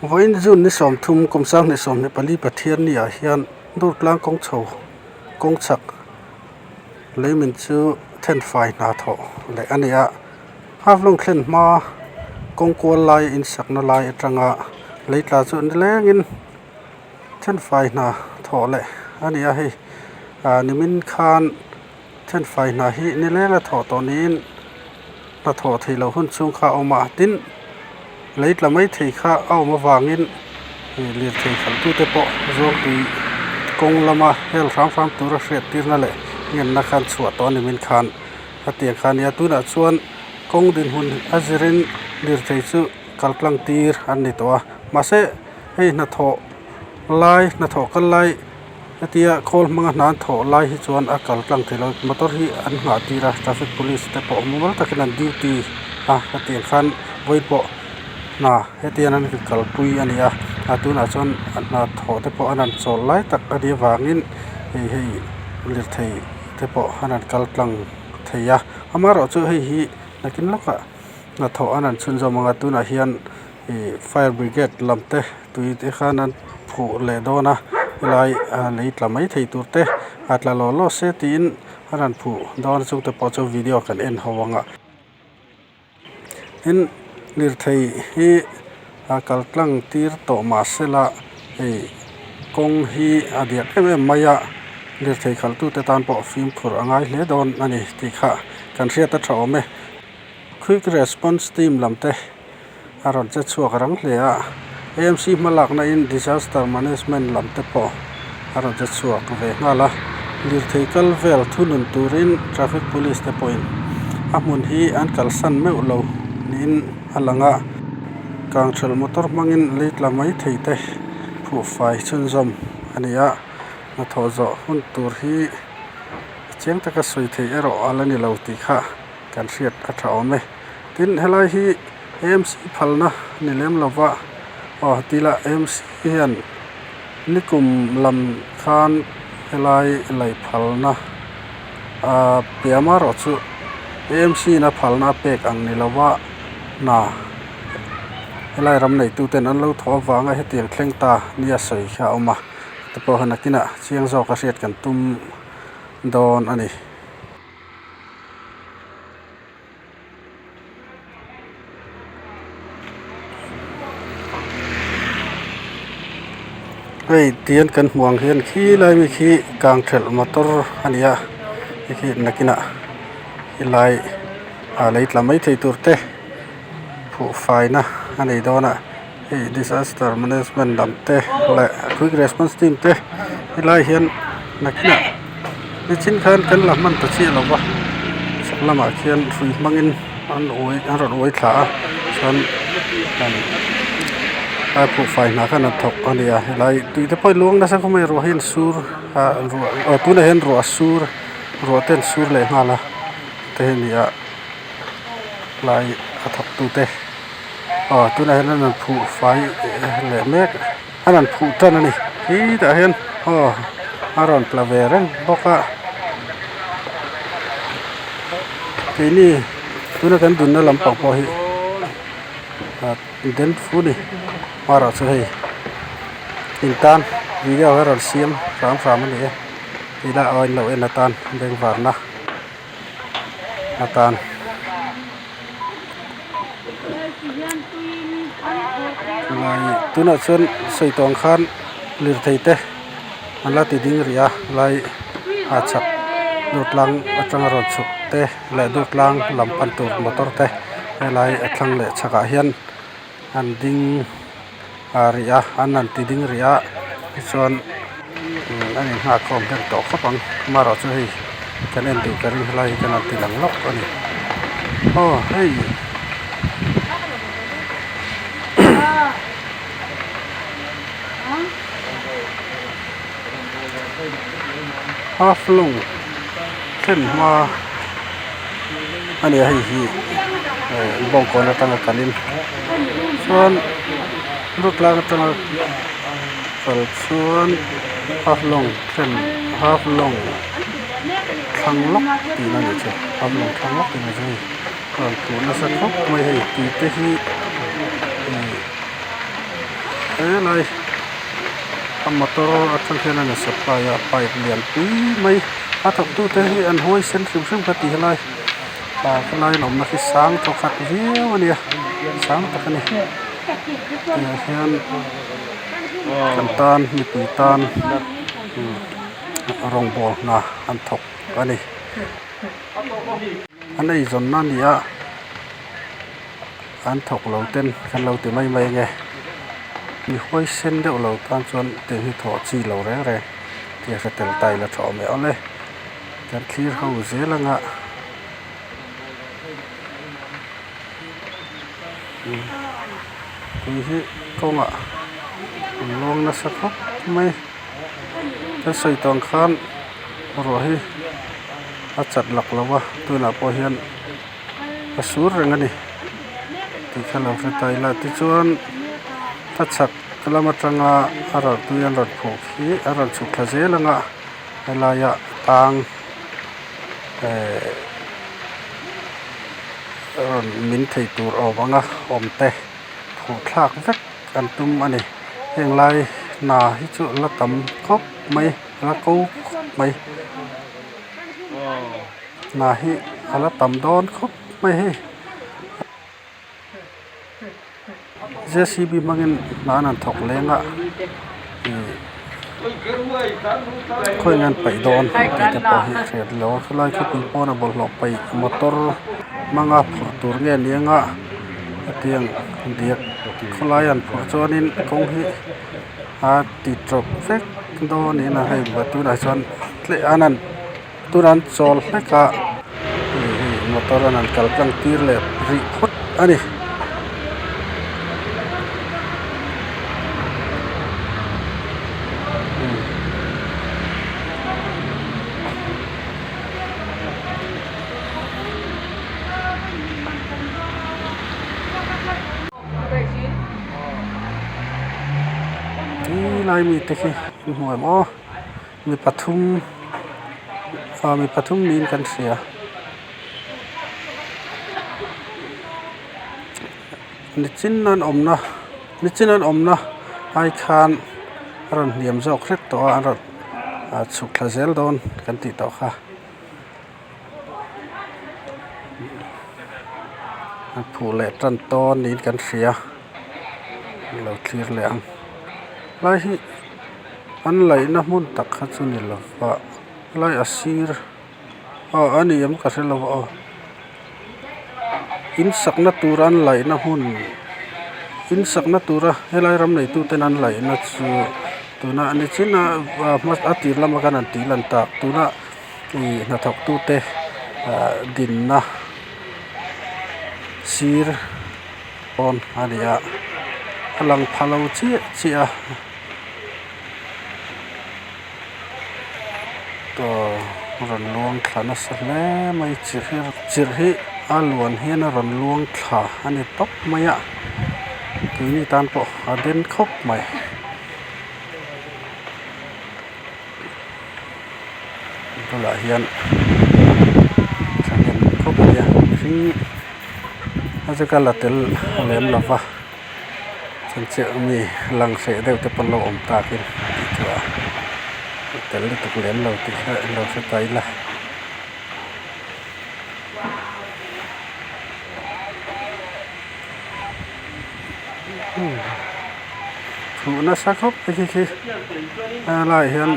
Vawiin June ni 30 kum 2024 Pathianni ah hian Durtlang kawng chho kawng chhak leimin chu thenfai hna thawh leh a ni a, Haflong thlen hma kawng kual lai insakna lai atanga lei tla chu nilengin thenfai hna thawh leh a ni a hei ah nimin khan thenfai hna hi nilenga thawh tawh niin hna thawh theih loh hun chhung kha a awm a tin lei tla mai thei kha a awm avangin ih lirthei khalh tute pawh zawngtui kawng lama hel hram hram tura hriat tirna leh ngenna khan chhuah tawh a nimin khan a tiang kha a nia tunah chuan kawng dinhmun a zirin lirthei chu kal tlang tir an ni tawh a mahse hei hnathawh lai hnathawh kal lai hetia khawl hmanga hna an thawh lai hi chuan a kal tlang thei lo motor hi an nghah tir a traffic police te pawh mumal takin an duty a hetiang khan vawi pawh hna hetiang an kalpui a ni a a tunah chuan hna thawh te pawh an han chawl lai tak a nih avangin hei hei lirthei te pawh an han kal tlang thei a amaherawhchu hei hi nakin lawkah hnathawh an han chhunzawm ang a tunah hian ih fire brigade lam te tui te khan an phuh leh dawn a helai a lei tla mai thei tur te a tla law law se tiin an rawn phuh dawn a chungte pawh chu video kan en ho ang a tin lirthei hi a kal tlang tir tawh mahsela hei kawng hi a diak em em mai a lirthei khalh tute tan pawh fimkhur a ngai hle dawn a ni tih kha kan hriat a tha awm e quick response team lam te. A rawn che chhuak rang hle a, AMC hmalakna in disaster management lam te pawh a rawn che chhuak ve nghal a, lirthei kal vel thunun turin traffic police te pawhin a hmun hi an kalsan meuh lo niin a lang a, kangthelh motor hmangin lei tla mai thei te phuhfai chhunzawm a ni a, hnathawh zawh hun tur hi chiang taka sawi theih erawh a la ni lo tih kha kan hriat a tha awm e. Tin helai hi AMC phalna ni lem lova aw tila AMC hian nikum lam khan helai lei phalna ah piah amaherawh chu AMC in a phalna a pek ang ni lova hna helai ram neitu ten an lo thawh avanga hetiang thleng ta nia sawi kha a awm a te pawh han nakinah chiang zawk a hriat kan tum dawn a ni. Hei tian kan hmuh ang hian khilai mi khi kang thelh motor a ni a hei khi nakinah helai ah lei tla mai thei tur te phuh faina a nei dawn a hei disaster management lam te leh quick response team te helai hian nakinah nichin khan kan la hman ta chiah lo va chhak lamah khian hrui hmangin an uai an rawn uai thla a chuan a phuh fai hna khan an thawk a ni a helai tui te pawh hi luang nasa khawp mai ruah hi an sur a ruah aw tunah hian ruah a sur ruah te an sur leh nghal a te hi a ni a lai a thawk tu te aw tunah hian an rawn phuh fai leh mek. A rawn phuh tan a ni khitah hian aw a rawn tla ve reng bawk a keini tuna kan dinna lampang pawh hi ah den fu a ni hmarah chu hei intan video hi a rawn siam hram hram a ni e tih lah aw in lo en atan bengvarna atan. Lai tunah chuan sawi tawng khan lirthei te an la ti ding rih a lai ah chhak Durtlang atanga rawn chhuk te leh Durtlang lam pan tur motor te helai a thlang leh chhakah hian an ding ah rih a an han ti ding rih a tichuan an in nghak khawm hnem tawh khawp ang amaherawhchu hei kan en duh ka ring helai hi kan han ti lang lawk a ni aw hei half long thlen hma a ni a hei hi bawngkawn atanga kalin chuan lut tlang atanga kal chuan half long thlen half long thlang lawk tihna a nih chu half long thlang lawk tihna chu hei a rawn tluh nasa khawp mai hei tui te hi ihh. Helai a motor atang hian an supply a pipe lian pui mai a thawk tu te hi an huaisen hrim hrim ka ti helai ah helai an awmna hi sang thaw khat viau a nia sang tak a ni tiang hian kan tan mipui tan rawngbawl hna an thawk a ni an eizawnna a ni a. An thawk lo ten kan lo ti mai mai ange mi huaisen deuh lo tan chuan tiang hi thawh chi lo reng reng tih a hre tel ta ila tha awm e awle kan thlir ho zel anga tui hi kawngah an lawng nasa khawp mai kan sawi tawh ang khan ruah hi a chat lak lo a tunah pawh hian. A sur reng a ni tih kha lo hre ta ila tichuan a chhak lam atanga a rawn tui an rawn phuh khi a rawn chhuk thla zel anga helaia tang ehh rawn min thei tur awm anga awm te phuh thlak vek an tum a ni heng lai hna hi chu la tam khawp mai a la ko khawp mai. Hna hi a la tam dawn khawp mai hei J C B hmangin hna an han thawk leng a ih khawiah nge an paih dawn tih te pawh hi a hriat loh a khawlai khawpui pawn a bawlhhlawh paih motor hmanga phurh tur nge ni anga hetiang diak khawlai an phurh chuanin kawng hi a ti tawp vek dawn niin a hei tunah chuan tleh an han. Tunah an chawl hlek a hei hi motor an han kal tlang tir leh rih phawt a ni. Helai mite khi an hmu em aw. Mi pathum ah mi pathum niin kan hria nichin an awmna nichin an awmna ai khan a rawn hniam zawk hlek tawh a an rawn ah chhuk thla zel dawn kan tih tawh kha an phuh leh tan tawn niin kan hria an lo thlir leh ang lai hi. An laihna hmun tak kha chu ni lo va helai a sir aw a ni em ka hre lo aw in sakna tura an laihna hmun in sakna tura helai ram neitu ten an laihna chu tuna ni chin a a tir lama khan an tih lan tak tuna ih hnathawk tute ah dinna sir pawn a ni a a lang pha lo chiah chiah a. Aw rawn luang thla nasa hle mai chirh hi chirh hi a luan hian a rawn luang thla a ni tawp mai a keini tan pawh a den khawp mai. Bulah hian thahnem khawp mai a mihring a chu ka la tel lem lo va. Chhanchhiah mi lang hreh deuh te pawn lo awm takin tih chu a tel lutuk lem lo tih kha lo hre ta ila. Thuh nasa khawp mai khi khi helaiah hian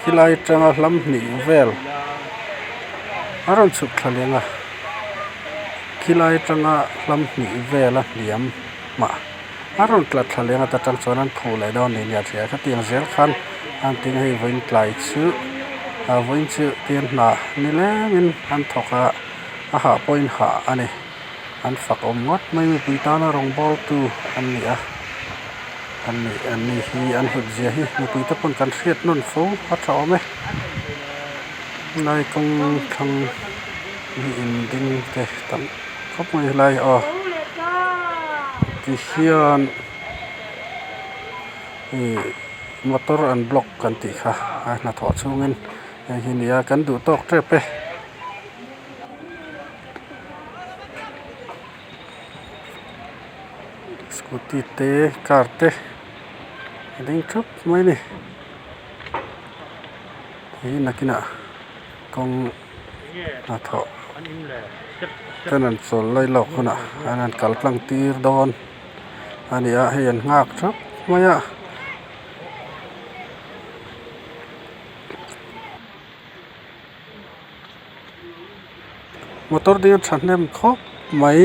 khilai atanga hlam hnih vel a rawn chhuk thla leng a khilai atanga hlam hnih vel a hniam. Mah a rawn tla thla leng ata tang chuan an phuh leh dawn niin a hria khatiang zel khan an tin hei vawiin tlai chu ah vawiin chu tian hna ni lengin an thawk a a hah pawhin hah a ni an fak awm ngawt mai mipui tana rawng bawl tu an ni a an ni an ni hi an hlut zia hi mipui te pawn kan hriat nawn fo a tha awm e lai kawng thlang mi in ding te tam. Khawp mai helai aw tihian ih motor an block kan tih kha a hnathawh chhungin heng hi nia kan duh tawk tep e. Scooty te car te. A ding thup mai a ni hei nakinah kawng hnathawh ten an chawl lai lawk hunah an han kal tlang tir dawn a ni a hei an nghak thap mai a. Motor ding a thahnem khawp mai.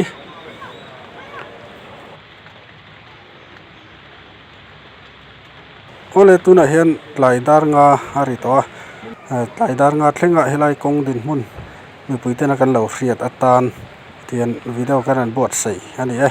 Awle tunah hian tlai dar nga a ri tawh a tlai dar nga thlengah helai kawng dinhmun mipui tena kan lo hriat atan tian video kan rawn buatsaih a ni e.